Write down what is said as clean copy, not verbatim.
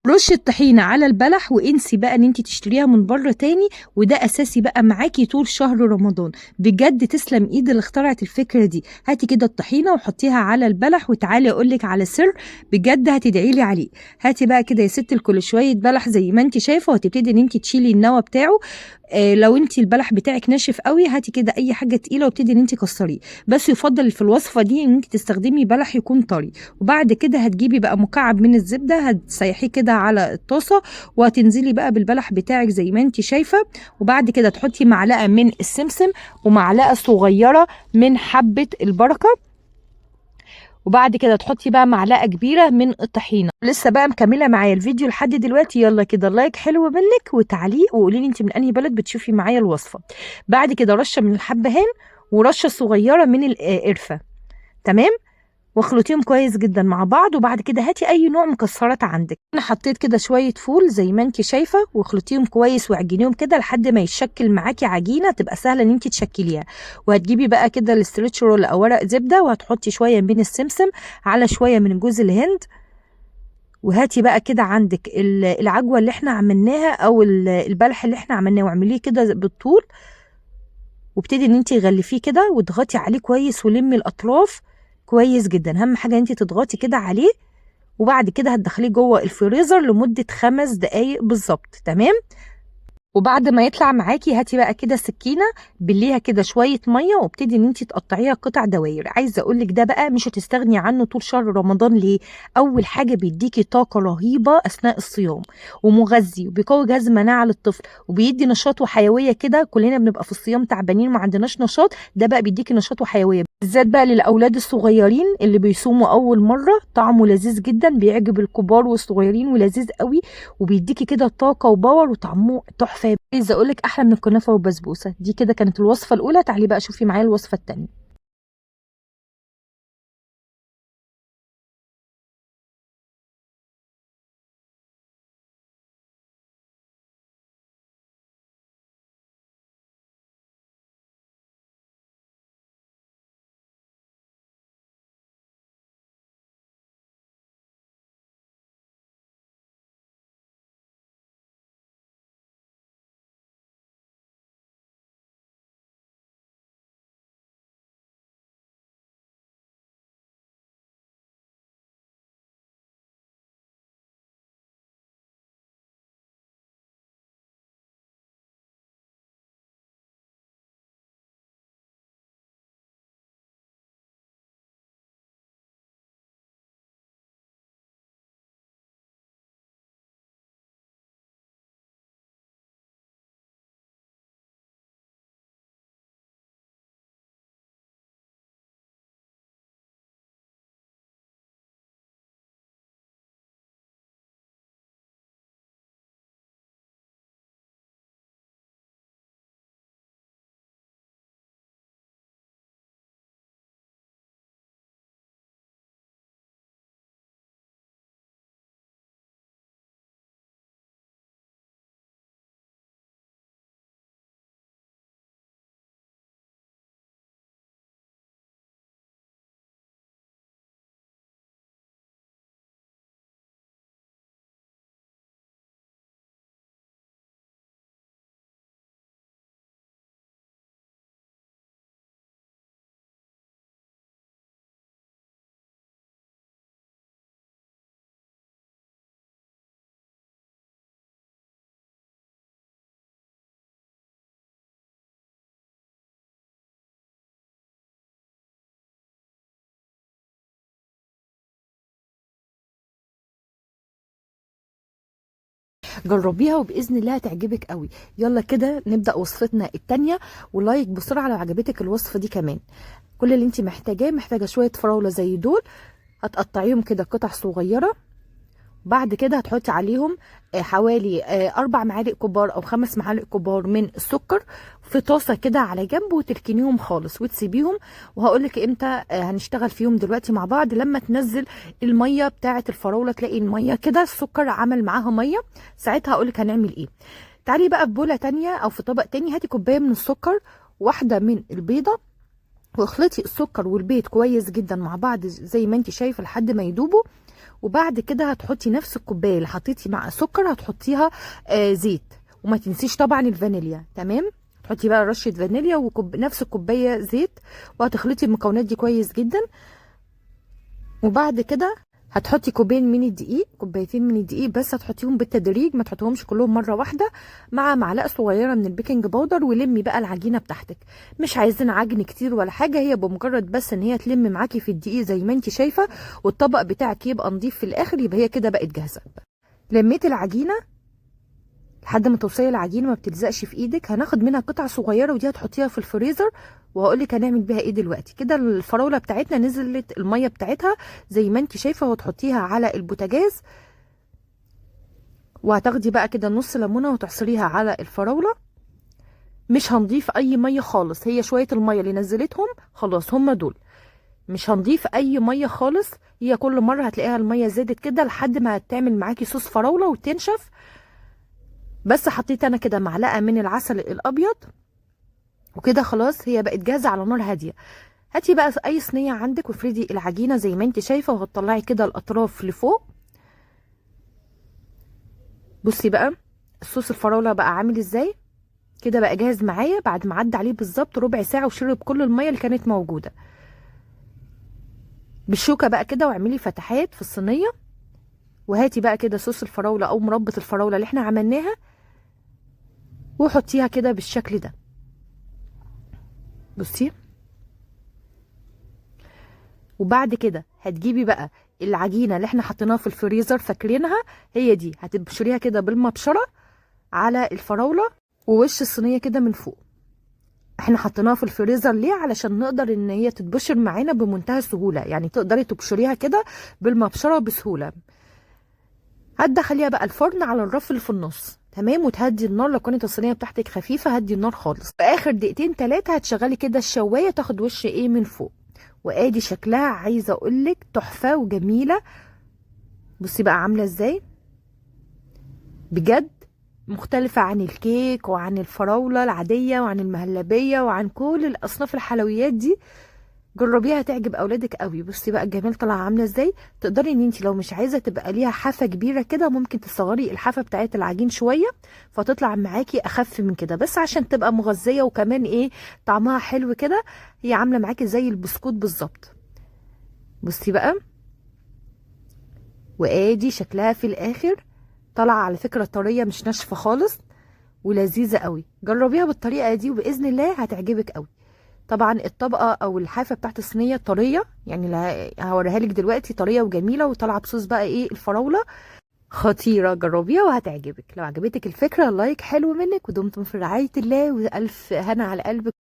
رشة طحينة على البلح، وانسي بقى ان انت تشتريها من بره تاني، وده اساسي بقى معاكي طول شهر رمضان. بجد تسلم ايد اللي اخترعت الفكرة دي. هاتي كده الطحينة وحطيها على البلح، وتعالي اقولك على سر بجد هتدعي لي عليه. هاتي بقى كده يا ست الكل شوية بلح زي ما انت شايفة، وهتبتدي ان انت تشيلي النوى بتاعه. لو انت البلح بتاعك ناشف قوي هاتي كده اي حاجة تقيلة وابتدي ان انت كسريه، بس يفضل في الوصفة دي ان انت تستخدمي بلح يكون طري. وبعد كده هتجيبي بقى مكعب من الزبدة هتسيحيه كده على الطاسه، وهتنزلي بقى بالبلح بتاعك زي ما انت شايفه. وبعد كده تحطي معلقه من السمسم ومعلقة صغيرة من حبه البركة، وبعد كده تحطي بقى معلقه كبيرة من الطحينه. لسه بقى مكملة معايا الفيديو لحد دلوقتي، يلا كده like حلو منك وتعليق، وقولي لي انت من انهي بلد بتشوفي معايا الوصفة. بعد كده رشه من الحبهان ورشه صغيرة من القرفه، تمام، واخلطيهم كويس جدا مع بعض. وبعد كده هاتي اي نوع مكسرات عندك، انا حطيت كده شوية فول زي ما انت شايفه، واخلطيهم كويس واعجنيهم كده لحد ما يتشكل معاكي عجينه تبقى سهلة ان انت تشكليها. وهتجيبي بقى كده ال stretch roll او ورق زبدة، وهتحطي شوية من السمسم على شوية من جوز الهند، وهاتي بقى كده عندك العجوه اللي احنا عملناها او البلح اللي احنا عملناه، واعمليه كده بالطول، وابتدي ان انت غلفيه كده واضغطي عليه كويس ولمي الاطراف كويس جدا. اهم حاجة انت تضغطي كده عليه، وبعد كده هتدخليه جوه الفريزر لمدة 5 دقايق بالظبط، تمام. وبعد ما يطلع معاكي هاتي بقى كده سكينة بليها كده شوية مية، وابتدي ان انت تقطعيها قطع دواير. عايزه اقول لك ده بقى مش هتستغني عنه طول شهر رمضان. ليه؟ اول حاجة بيديكي طاقة رهيبة اثناء الصيام، ومغذي، وبيقوي جهاز مناعة للطفل، وبيدي نشاط وحيوية كده. كلنا بنبقى في الصيام تعبانين وما عندناش نشاط، ده بقى بيديكي نشاط وحيوية، بالذات بقى للاولاد الصغيرين اللي بيصوموا اول مرة. طعمه لذيذ جدا، بيعجب الكبار والصغيرين ولذيذ قوي، وبيديكي كده طاقة و power، وطعمه تحفة. عايزه اقول لك احلى من الكنافه والبسبوسه. دي كده كانت الوصفة الاولى، تعالي بقى شوفي معايا الوصفة الثانية. جربيها وباذن الله هتعجبك قوي. يلا كده نبدا وصفتنا التانية، و like بسرعة لو عجبتك الوصفة دي كمان. كل اللي انت محتاجاه، محتاجه شوية فراوله زي دول، هتقطعيهم كده قطع صغيرة. بعد كده هتحطي عليهم حوالي 4 معالق كبار او 5 معالق كبار من السكر في طاسه كده على جنب، وتركنيهم خالص وتسيبيهم. وهقولك امتى هنشتغل فيهم دلوقتي مع بعض. لما تنزل المية بتاعه الفراوله تلاقي المية كده السكر عمل معاها مية، ساعتها هقولك هنعمل ايه. تعالي بقى في بوله تانية او في طبق تاني، هاتي كوباية من السكر، واحدة من البيضة، واخلطي السكر والبيض كويس جدا مع بعض زي ما انت شايفه لحد ما يدوبوا. وبعد كده هتحطي نفس الكوباية اللي حطيتي مع سكر هتحطيها زيت، وما تنسيش طبعا الفانيليا. تمام، تحطي بقى رشه فانيليا ونفس الكوباية زيت، وهتخلطي المكونات دي كويس جدا. وبعد كده هتحطي كوبين من الدقيق، كوبايتين من الدقيق بس، هتحطيهم بالتدريج، ما تحطيهمش كلهم مرة واحدة، مع معلقه صغيرة من ال baking powder. ولمي بقى العجينة بتاعتك، مش عايزين عجن كتير ولا حاجة، هي بمجرد بس ان هي تلم معاكي في الدقيق زي ما انت شايفه، والطبق بتاعك يبقى نضيف في الاخر، يبقى هي كده بقت جاهزة. لميت العجينة لحد ما توصلي العجينة ما بتلزقش في ايدك. هناخد منها قطع صغيرة ودي هتحطيها في الفريزر، وهقول لك هنعمل بيها ايه دلوقتي. كده الفراوله بتاعتنا نزلت المية بتاعتها زي ما انت شايفه، وتحطيها على البوتاجاز. وهتاخدي بقى كده نص ليمونه وتعصريها على الفراوله. مش هنضيف اي مية خالص، هي شوية المية اللي نزلتهم خلاص هم دول، مش هنضيف اي مية خالص. هي كل مرة هتلاقيها المية زادت كده لحد ما هتعمل معاكي صوص فراوله وتنشف. بس حطيت انا كده معلقه من العسل الابيض، وكده خلاص هي بقت جاهزة على نار هادية. هاتي بقى اي صينية عندك وافردي العجينة زي ما انت شايفه، وهتطلعي كده الاطراف لفوق. بصي بقى الصوص الفراوله بقى عامل ازاي كده، بقى جاهز معايا بعد ما عدى عليه بالظبط ربع ساعة وشرب كل المية اللي كانت موجودة. بالشوكة بقى كده واعملي فتحات في الصينية، وهاتي بقى كده صوص الفراوله او مربى الفراوله اللي احنا عملناها، وحطيها كده بالشكل ده. بصي، وبعد كده هتجيبي بقى العجينة اللي احنا حطيناها في الفريزر، فاكرينها؟ هي دي، هتبشريها كده بالمبشره على الفراوله ووش الصينية كده من فوق. احنا حطيناها في الفريزر ليه؟ علشان نقدر ان هي تتبشر معانا بمنتهى السهولة، يعني تقدري تبشريها كده بالمبشره بسهولة. هتدخليها بقى الفرن على الرف اللي في النص. تمام، وتهدي النار لو كانت الصينية بتاعتك خفيفة هدي النار خالص. في اخر دقيقتين 3 هتشغلي كده الشوايه تاخد وش ايه من فوق. وادي شكلها، عايزه اقولك تحفة وجميلة. بصي بقى عامله ازاي، بجد مختلفة عن الكيك وعن الفراوله العادية وعن المهلبيه وعن كل الاصناف الحلويات دي. جربيها تعجب اولادك قوي. بصي بقى الجمال طالعه عامله ازاي. تقدري ان انت لو مش عايزه تبقى ليها حافة كبيرة كده، ممكن تصغري الحافة بتاعه العجين شوية فتطلع معاكي اخف من كده، بس عشان تبقى مغذيه وكمان ايه طعمها حلو كده. هي عامله معاكي زي البسكوت بالظبط. بصي بقى، وادي شكلها في الاخر، طالعه على فكرة طرية مش ناشفة خالص ولذيذه قوي. جربيها بالطريقة دي وباذن الله هتعجبك قوي. طبعا الطبقة او الحافة بتاعت الصينية طرية، يعني هوريها لك دلوقتي، طرية وجميلة وطالعه بصوص بقى ايه الفراوله، خطيرة. جربيها وهتعجبك. لو عجبتك الفكرة like حلو منك، ودمتم في رعاية الله، والف هنا على قلبك.